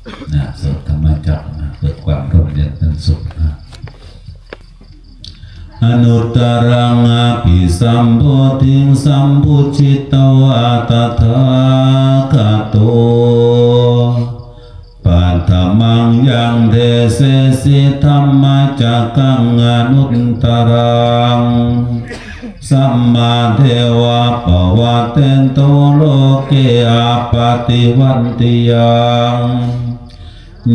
ນະ ສວດທຳມະຈັກນະ ເພື່ອຄວາມຮົ່ມເຢັນເປັນສຸກນະ. Anuttaraṃ abhisambuddhiṃ sambujjhitvā tathāgato paṭhamaṃ yaṃ desesi dhammacakkaṃ anuttaraṃ, sammā devā pavattento loke appaṭivattiyaṃ.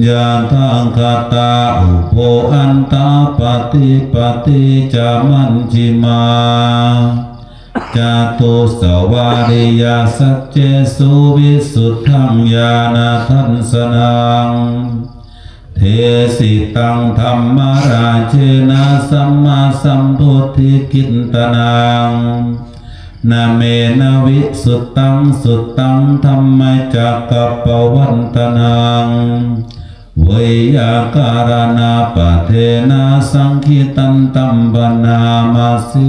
Yathāgatā ubho antā paṭipatti ca majjhimā, catusavāriyasaccesu visuddhaṃ ñāṇadassanaṃ, desitaṃ dhammarājena sammāsambuddhikittanaṃ, namena visuddhaṃ suttaṃ dhammacakkappavattanaṃ, veyyākaraṇapadena saṅgītantam bhaṇāma se.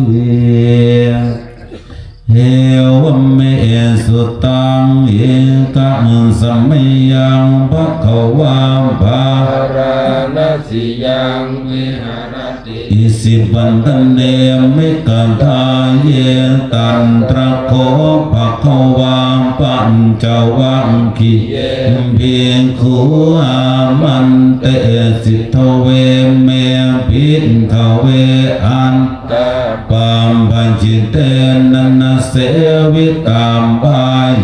Evaṃ me sutaṃ. Ekaṃ samayaṃ bhagavā bārāṇasiyaṃ viharati isipatane migadāye. Tatra kho bhagavā pañcavaggiye bhikkhū āmantesi: Dveme, bhikkhave, antā pabbajitena na sevitabbā.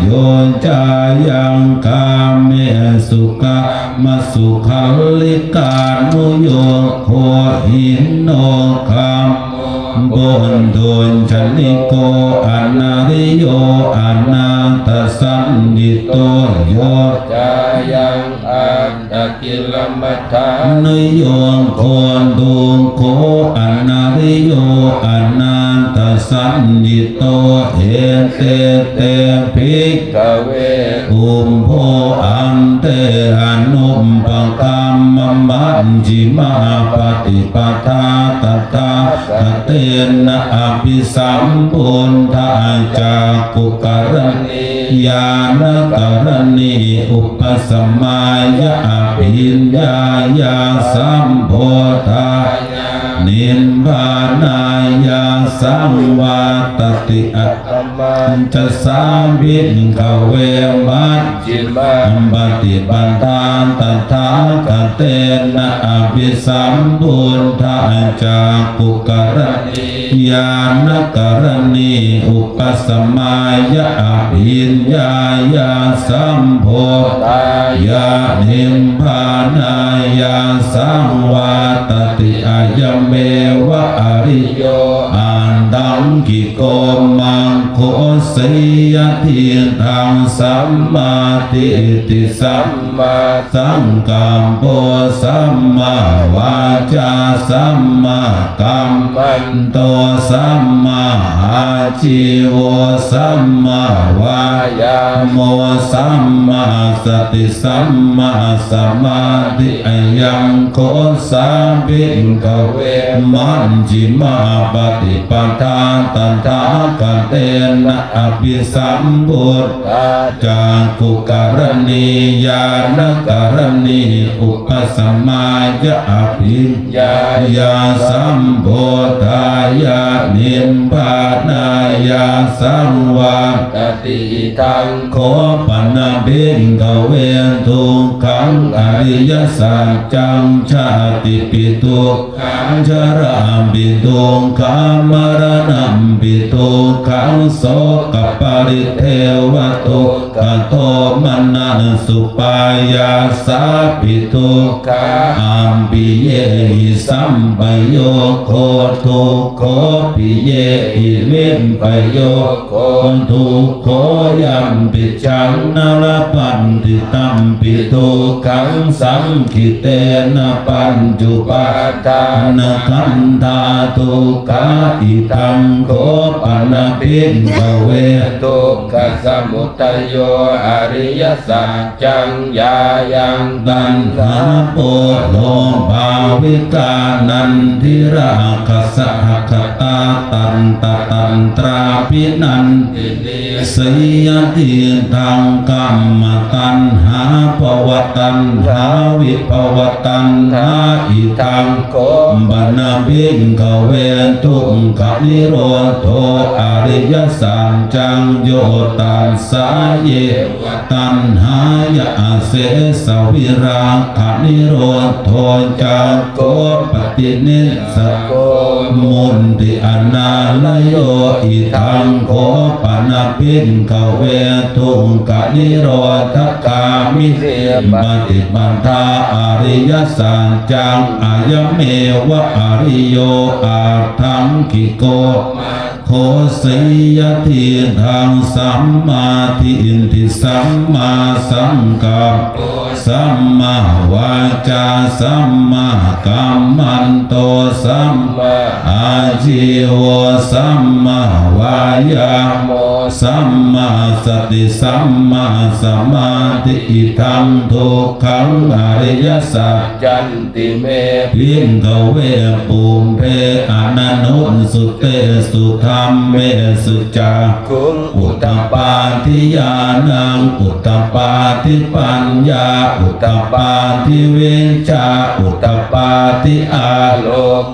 Yo cāyaṃ kāmesu kāmasukhallikānuyogo hīno gammo pothujjaniko anariyo anatthasañhito. Yo cāyaṃ attakilamathānuyogo dukkho anariyo anatthasañhito. Ete te, bhikkhave, ubho ante anupagamma majjhimā paṭipadā tathāgatena abhisambuddhā cakkhukaraṇī ñāṇakaraṇī upasamāya abhiññāya sambodhāya nibbānāya saṃvattati. Athāmañca sā, bhikkhave, majjhimā paṭipadā tathāgatena abhisambuddhā cakkhukaraṇī ñāṇakaraṇī upasamāya abhiññāya sambodhāya nibbānāya saṃvattati. Ayameva ariyo aṭṭhaṅgiko maggo, seyyathīdaṃ: sammādiṭṭhi sammā saṅkappo sammāvācā sammākammanto sammāājīvo sammāvāyāmo sammāsati sammāsamādhi. Ayaṃ kho sā, bhikkhave, majjhimā paṭipadā tathāgatena abhisambud cakkhukaraṇī ñāṇakaraṇī upasamāya abhiññāya sambodhāya nibbānāya saṃvattati. Idaṃ kho pana, bhikkhave, dukkhaṃ ariyasaccaṃ: jātipi duk khaṃ jarāpi dukkhaṃ maraṇampi dukkhaṃ sokaparidevadukkhadomanassupāyāsāpi dukkhā appiyehi sampayogo dukkho piyehi vippayo go dukkho yampicchaṃ na labhanti tampi dukkhaṃ saṅkhittena pañcupādāna ຄັນທາທຸກຂາ ອິທັງໂຄ ປະນະ ພິກຂະເວ ທຸກຂະສະມຸດທະໂຍ ອະລິຍະສັດ ຈັງ ຢາຍັງ ຕັນຫາ ໂປໂທ ພາວິກາ ນັນທິຣາຄະສະຫະຄະຕາ ຕັນຕະຕັນຕຣາ ພິນັນທິນີ ໄສຍະທິທັງ ກາມະຕັນຫາ ພະວະຕັນຫາ ວິພະວະຕັນຫາ ອິທັງໂຄ ປະນະ ພິກຂະເວ ທຸກຂະນິໂຣໂທ ອະລິຍະສັດຈັງ ໂຍຕັດສະ ເຍ ວະ ຕັນຫາຍະ ອະເສສະ ວິຣາຄະນິໂຣໂທ ຈັກໂຄ ປະຕິນິດສະໂກ ມຸນຕິອະນາລະໂຍ ອິທັງໂຄ ປະນະ ພິກຂະເວ ທຸກຂະນິໂຣທະກາມິນີ ປະຕິປະທາ ອະລິຍະສັດຈັງ ອາຍະເມວະ ອະລິໂຍ ອາທັງກິໂກ ໂຄ ໄສຍະທິທັງ ສຳມາທິດຖິ ສຳມາສັງກັບໂປ ສຳມາວາຈາ ສຳມາກຳມັນໂຕ ສຳມາອາຊີໂວ ສຳມາວາຍາໂມ ສຳມາສະຕິ ສຳມາສະມາທິ ອິທັງທຸກຂັງ ອະລິຍະສັດຈັນ ຕິເມ ພິກຂະເວ ປຸບເພ ອະນະນຸດສຸເຕສຸ ທຳເມສຸ ຈັກຂຸງ ອຸດຕະປາທິ ຍານັງ ອຸດຕະປາທິ ປັນຍາ ອຸດຕະປາທິ ວິຊາ ອຸດຕະປາທິ ອາໂລ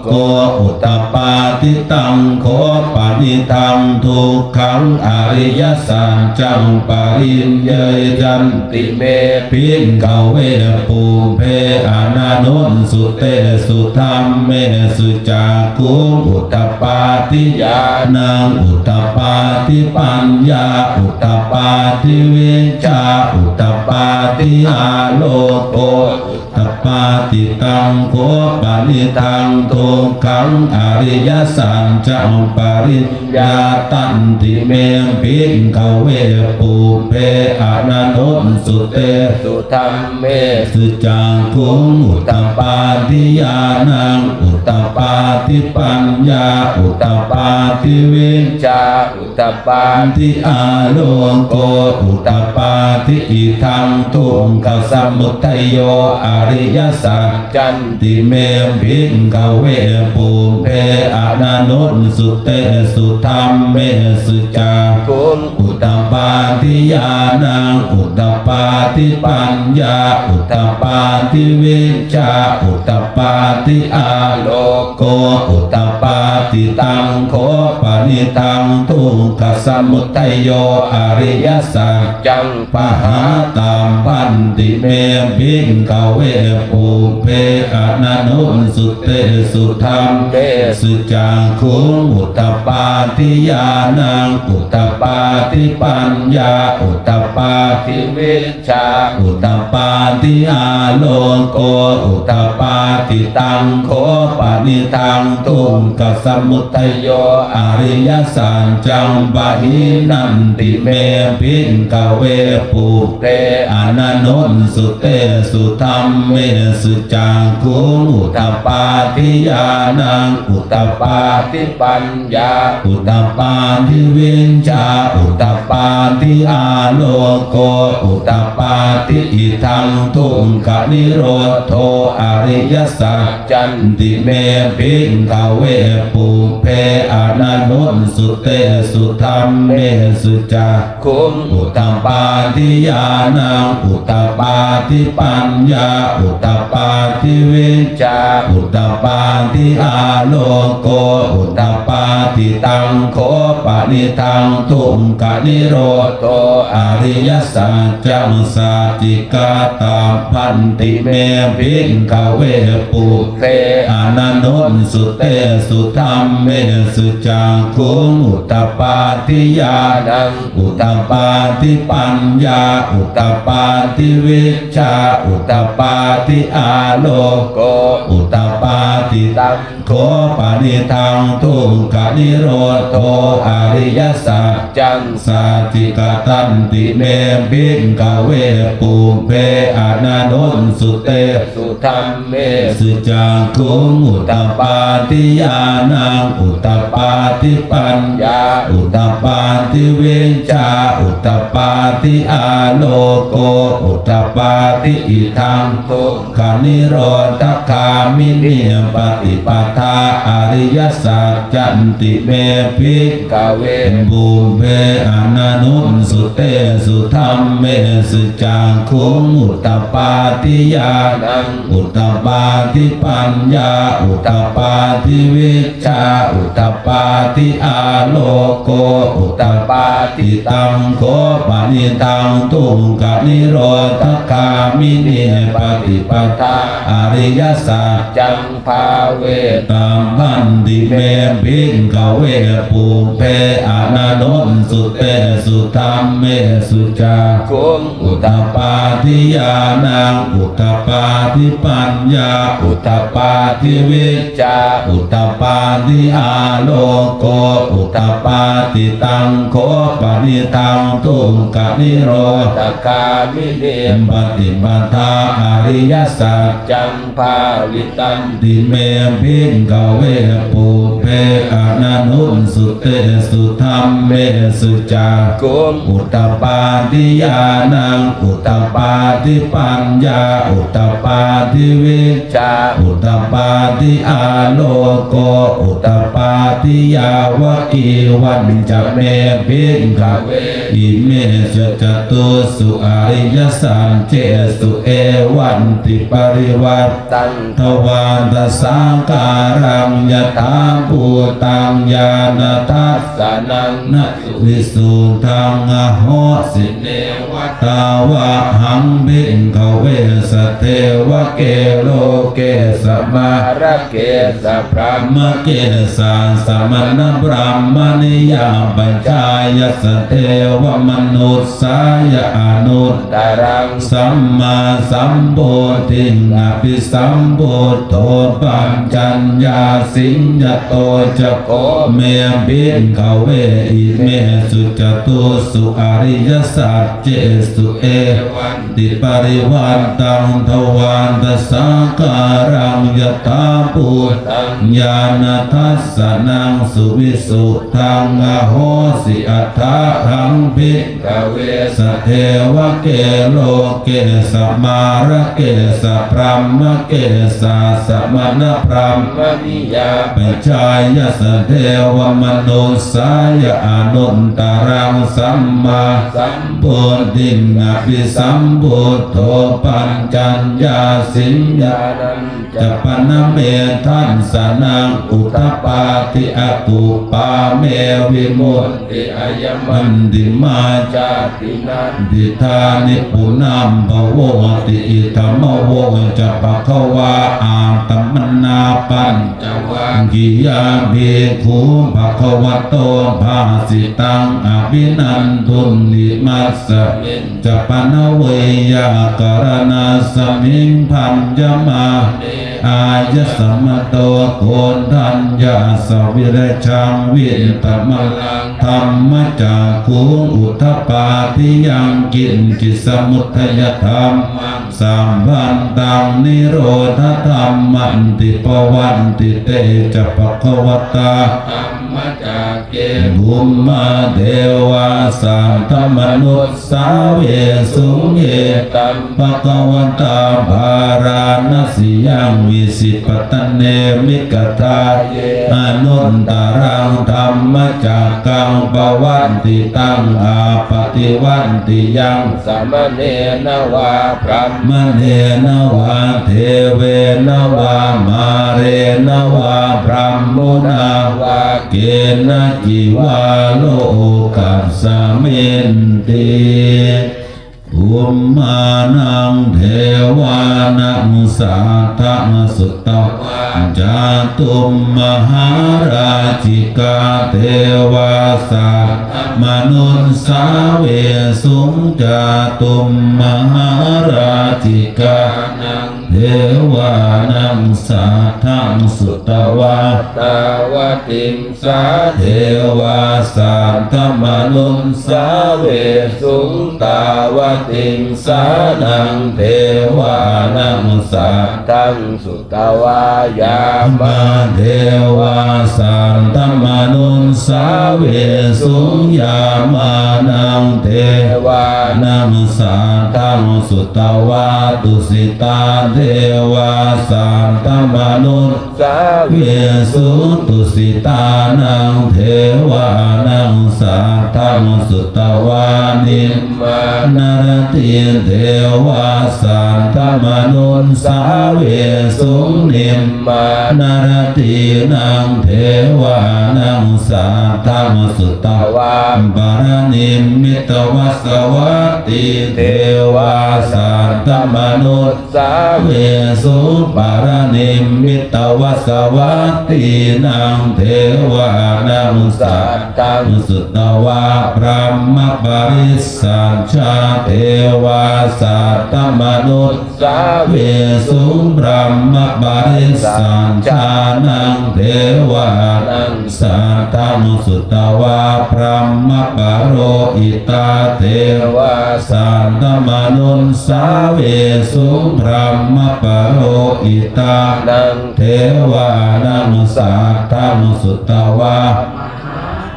ໂກ ອຸດຕະປາທິ ຕັງໂຄ ປະນິທັງ ທຸກຂັງ ອະລິຍະສັດຈັງ ປະລິຍາຍັນ ຕິເມ ພິກຂະເວ ປຸບເພ ອະນະນຸດສຸເຕສຸ ທຳເມສຸ ຈັກຂຸງ ອຸດຕະປາທິ ຍານັງ ອຸດຕະປາທິ ປັນຍາ ອຸດຕະປາທິ ວິຊາ ອຸດຕະປາທິ ອາໂລໂກ ຕະປາຕິ ຕັງໂຄ ປະນິທັງ ທຸກຂັງ ອະລິຍະສັດຈັງ ປະລິຍາຕັນ ຕິເມ ພິກຂະເວ ປຸບເພ ອະນະນຸດສຸເຕສຸ ທຳເມສຸ ຈັກຂຸງ ອຸດຕະປາທິ ຍານັງ ອຸດຕະປາທິ ປັນຍາ ອຸດຕະປາທິ ວິຊາ ອຸດຕະປາທິ ອາໂລໂກ ອຸດຕະປາທິ ອິທັງ ທຸກຂະສະມຸດທະໂຍ ອະລິຍະສັດຈັນ ຕິເມ ພິກຂະເວ ປຸບເພ ອະນະນຸດສຸເຕສຸ ທຳເມສຸ ຈັກຂຸງ ອຸດຕະປາທິ ຍານັງ ອຸດຕະປາທິ ປັນຍາ ອຸດຕະປາທິ ວິຊາ ອຸດຕະປາທິ ອາໂລໂກ ອຸດຕະປາທິ ຕັງໂຄ ປະນິທັງ ທຸກຂະສະມຸດທະໂຍ ອະລິຍະສັດຈັງ ປະຫາຕັບພັນຕິເມ ພິກຂະເວ ປຸບເພ ອະນະນຸດສຸເຕສຸ ທຳເມສຸ ຈັກຂຸງ ອຸດຕະປາທິ ຍານັງ ອຸດຕະປາທິ ປັນຍາ ອຸດຕະປາທິ ວິຊາ ອຸດຕະປາທິ ອາໂລໂກ ອຸດຕະປາທິ ຕັງໂຄ ປະນິທັງ ທຸກຂະສະມຸດທະໂຍ ອະລິຍະສັດຈັງ ປະຫິນັນຕິເມ ພິກຂະເວ ປຸບເພ ອະນະນຸດສຸເຕສຸ ທຳເມສຸ ຈັກຂຸງ ອຸດຕະປາທິ ຍານັງ ອຸດຕະປາທິ ປັນຍາ ອຸດຕະປາທິ ວິຊາ ອຸດຕະປາທິ ອາໂລໂກ ອຸດຕະປາທິ ອິທັງ ທຸກຂະນິໂຣໂທ ອະລິຍະສັດຈັນຕິເມ ພິກຂະເວ ປຸບເພ ອະນະນຸດສຸເຕສຸ ທຳເມສຸ ຈັກຂຸງ ອຸດຕະປາທິ ຍານັງ ອຸດຕະປາທິ ປັນຍາ ອຸດຕະປາທິ ວິຊາ ອຸດຕະປາທິ ອາໂລໂກ ອຸດຕະປາທິ ຕັງໂຄ ປະນິທັງ ທຸກຂະນິໂຣໂທ ອະລິຍະສັດຈັງ ສາຈິກາຕັບພັນຕິເມ ພິກຂະເວ ປຸບເພ ອະນະນຸດສຸເຕສຸ ທຳເມສຸ ຈັກຂຸງ ອຸດຕະປາທິ ຍານັງ ອຸດຕະປາທິ ປັນຍາ ອຸດຕະປາທິ ວິຊາ ອຸດຕະປາທິ ອາໂລໂກ ອຸດຕະປາທິ ຕັງໂຄ ປະນິທັງ ທຸກຂະນິໂຣດໂທ ອະລິຍະສັດຈັງ ສັດທິກະຕັນຕິເມ ພິກຂະເວ ປຸບເພ ອະນະນຸນສຸເຕ ສຸທຳເມສຸ ຈັກຂຸງ ອຸດຕະປາທິ ຍານັງ ອຸດຕະປາທິ ປັນຍາ ອຸດຕະປາທິ ວິຊາ ອຸດຕະປາທິ ອາໂລໂກ ອຸດຕະປາທິ ອິທັງ ທຸກຂະນິໂຣດທະຄາມິນີ ປະຕິປະທາ ອະລິຍະສັດຈັນຕິເມ ພິກຂະເວ ປຸບເພ ອະນະນຸນສຸເຕ ສຸທຳເມສຸ ຈັກຂຸງ ອຸດຕະປາທິ ຍານັງ ອຸດຕະປາທິ ປັນຍາ ອຸດຕະປາທິ ວິຊາ ອຸດຕະປາທິ ອາໂລໂກ ອຸດຕະປາທິ ຕັງໂຄ ປະນິທັງ ທຸກຂະນິໂຣດທະຄາມິນີ ປະຕິປະທາ ອະລິຍະສັດຈັງ ພາເວຕະພັນຕິເມ ພິກຂະເວ ປຸບເພ ອະນະນຸນສຸເຕ ສຸທຳເມສຸ ຈັກຂຸງ ອຸດຕະປາທິ ຍານັງ ອຸດຕະປາທິ ປັນຍາ ອຸດຕະປາທິ ວິຊາ ອຸດຕະປາທິ ອາໂລໂກ ອຸດຕະປາທິ ຕັງໂຄ ປະນິທັງ ທຸກຂະນິໂຣດທະຄາມິນີ ປະຕິປະທາ ອະລິຍະສັດຈັງ ພາວິຕັນຕິເມ ພິກຂະເວ ປຸບເພ ອະນະນຸນສຸເຕ ສຸທຳເມສຸ ຈັກຂຸງ ອຸດຕະປາທິ ຍານັງ ອຸດຕະປາທິ ປັນຍາ ອຸດຕະປາທິ ວິຊາ ອຸດຕະປາທິ ອາໂລໂກ ອຸດຕະປາທິ ຍາວະກີວັນຈະເມ ພິກຂະເວ ອິເມ ຈະຈະຕຸສສຸ ອະລິຍະສັດເຈສຸ ເອວັນຕິປະລິວັດ ຕັງ ທະວາຕະສາກາລັງ ຍະຖາພູຕັງ ຍານະທັດສະນັງ ນະສຸວິສຸດທັງ ອະໂຫສິ ເນວະ ຕາວະຫັງ ພິກຂະເວ ສະເທວະເກ ໂລເກ ສະມາຣະເກ ສະ ພຣາມມະເກ ສະ ສະມະນະ ພຣາມມະນິຍາ ປະຊາຍະ ສະເທວະມະນຸດສາຍະ ອະນຸດຕະລັງ ສຳມາສຳໂພດທິງ ອະພິສຳໂພດໂທ ປັນຈັນຍາສິງຍະໂຕ ຈະໂຄ ເມ ພິກຂະເວ ອິເມ ຈະຈະຕຸສສຸ ອະລິຍະສັດເຈສຸ ເອວັນ ຕິປະລິວັດຕັງ ທະວາຕະສາກາລັງ ຍະຖາພູຕັງ ຍານະທັດສະນັງ ສຸວິສຸດທັງ ອະໂຫສິ ອະຖະຫັງ ພິກຂະເວ ສະເທວະເກ ໂລເກ ສະມາຣະເກ ສະ ພຣາມມະເກ ສະ ສະມະນະ ພຣາມມະນິຍາ ປະຊາຍະ ສະເທວະມະນຸດສາຍະ ອະນຸດຕະລັງ ສຳມາສຳ ໂພດທິງ ອະພິສຳໂພດໂທ ປັນຈັນຍາສິງຍານັນຈະປະນະເມທັດສະນັງ ອຸດຕະປາທິ ອະກຸບປາເມ ວິມຸດຕິ ອາຍະມັນຕິມາ ຈາຕິ ນັດທິທານິ ປຸນະບະໂວດຕິ ອິດຖະມະໂວຈະພະຄະວາ ອາຕະມະນາປັນ ຈະວັກຄີຍາ ພິກຂຸ ພະຄະວະໂຕ ພາສິຕັງ ອະພິນັນທຸນ ອິມັດສະມິນຈະປະນະເວຍາກະລະນາສະມິງ ພັນຍະມາເນ ອາຍະສະມະໂຕ ໂກນທັນຍາສະ ວິລະຈັງ ວິຕະມະລັງ ທຳມະຈັກຂຸງ ອຸດຖະປາທິຍັງ ກິນຈິສະມຸດທະຍະທຳມັງ ສຳພັນຕັງ ນິໂຣທະທຳມັນຕິ ພະວັນຕິເຕຈະພະຄະວະຕາ ທຳມະຈັກເກ ບຸມມາເທວາ ສັດຖະມະນຸດສາເວສຸງ ເອຕັມ ພະຄະວັນຕາ ພາລານະສີຍັງ ວິສິປະຕະເນມິກະທາເຍ ອະນຸນຕະລັງ ທຳມະຈັກກັງ ປະວັດຕິຕັງ ອາປະຕິວັດຕິຍັງ ສະມະເນນະວາ ພຣາມມະເນນະວາ ເທເວນະວາ ມາເຣນະວາ ພຣາມມຸນາວາ ເກນະຈິວາ ໂລກັດສະມິນຕິ ປຸມມານັງ ເທວານັງ ສາທະສຸຕະວາ ຈາຕຸມມະຫາລາຊິກາ ເທວາ ສາທະມະນຸນສາເວສຸງ ຈາຕຸມມະຫາລາຊິການັງ devānaṃ saddaṃ sutvā tāvatiṃsā devā saddamanussāvesuṃ. Tāvatiṃsānaṃ devānaṃ saddaṃ sutvā yāmā devā saddamanussāvesuṃ. Yāmānaṃ devānaṃ saddaṃ sutvā tusitā devā saddamanussāvesuṃ. Tusitānaṃ devānaṃ saddaṃ sutvā nim mānaratī devā saddamanussāvesuṃ. Nimmānaratīnaṃ devānaṃ saddaṃ sutvā paranimmitavasavattī devā saddamanussāvesuṃ. Paranimmitavasavattīnaṃ devānaṃ saddaṃ sutvā brahmapārisajjā devā saddamanussāvesuṃ. Brahmapārisajjānaṃ devānaṃ saddaṃ sutvā brahmapurohitā devā saddamanussāvesuṃ. Brahmapurohitānaṃ devānaṃ saddaṃ sutvā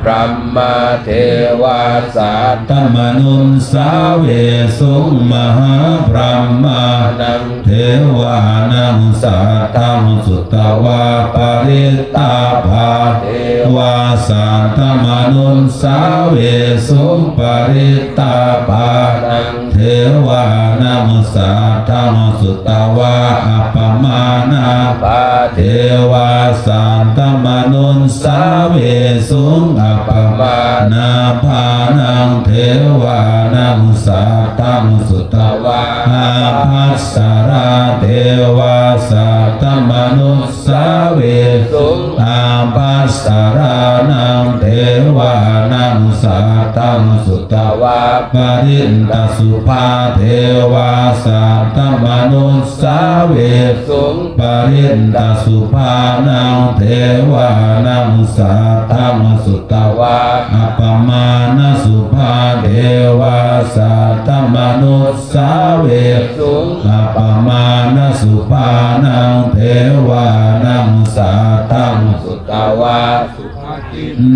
mahābrahmā devā saddamanussāvesuṃ. Mahābrahmānaṃ devānaṃ saddaṃ sutvā parittābhā devā saddamanussāvesuṃ. Parittābhānaṃ devānaṃ saddaṃ sutvā appamāṇābhā devā saddamanussāvesuṃ. Appamāṇābhānaṃ devānaṃ saddaṃ sutvā ābhassarā devā saddamanussāvesuṃ. Ābhassarānaṃ devānaṃ saddaṃ sutvā parittasubhā devā saddamanussāvesuṃ. Parittasubhānaṃ devānaṃ saddaṃ sutvā appamāṇasubhā devā saddamanussāvesuṃ. Appamāṇasubhānaṃ devānaṃ saddaṃ sutvā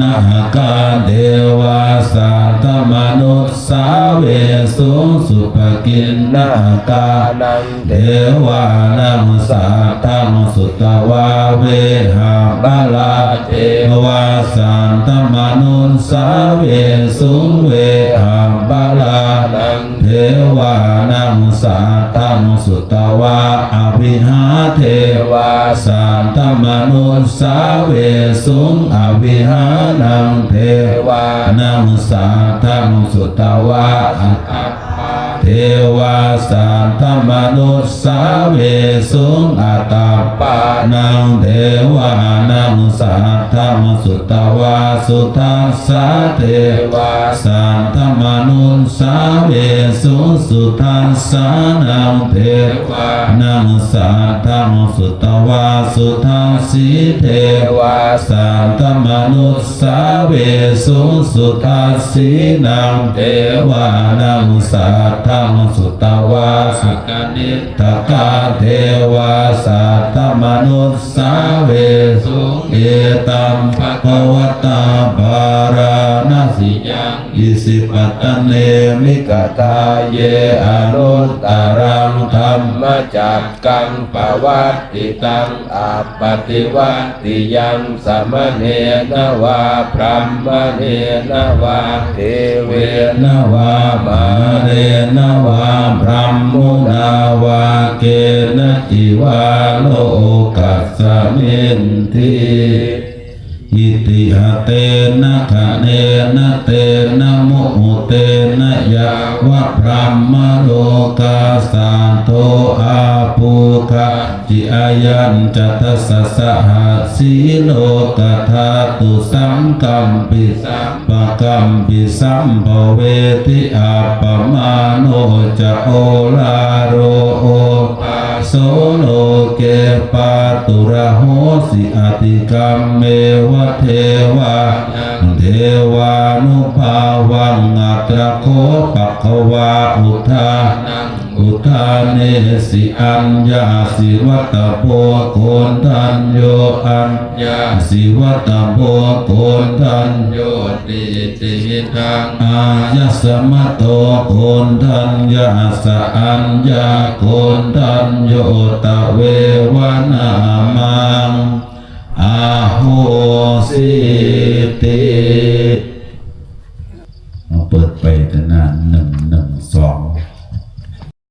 nahakā devā saddamanussāvesuṃ. Subhakiṇhakānaṃ devānaṃ saddaṃ sutvā vehapphalā devā saddamanussāvesuṃ. Vehapphalānaṃ devānaṃ saddaṃ sutvā avihā devā saddamanussāvesuṃ. Avihānaṃ devānaṃ saddaṃ sutvā atappā devā saddamanussāvesuṃ. Atappānaṃ devānaṃ saddaṃ sutvā sudassā devā saddamanussāvesuṃ. Sudassānaṃ devānaṃ saddaṃ sutvā sudassī devā saddamanussāvesuṃ. Sudassīnaṃ devānaṃ saddaṃ sutvā sakani ṭṭhakā devā saddamanussāvesuṃ. Etaṃ bhagavatā bārāṇasiyaṃ isipatane migadāye anuttaraṃ dhammacakkaṃ pavattitaṃ appaṭivattiyaṃ samaṇena vā brāhmaṇena vā devena vā mārena vā brahmunā vā kenaci vā lokasminti. Itiha tena khaṇena tena muhuttena yāva brahmalokā saddo abbhuggacchi. Ayañca dasasahassī lokadhātu saṅkampi sampakampi sampavedhi. Appamāṇo ca oḷāro opā ໂສໂລເກປາຕຸລະໂຫສິ ອະຕິກຳເມວະເທວານັງ ເທວານຸພາວັງ ອັດຕະໂຄ ພະຄະວາ ອຸທານັງ ອຸທາເນຊິ ອັນຍາສິວັດຕະໂພ ໂກນທັນໂຍ ອັນຍາສິວັດຕະໂພ ໂກນທັນໂຍ ຕິ ຕິວິທັງ ອາຍະສະມະໂຕ ໂກນທັນຍາສະ ອັນຍາ ໂກນທັນໂຍ ຕະເວວະນາມັງ ອະໂຫສິຕິ. ເອົາ ເປີດໄປແຕ່ໜ້າໜຶ່ງ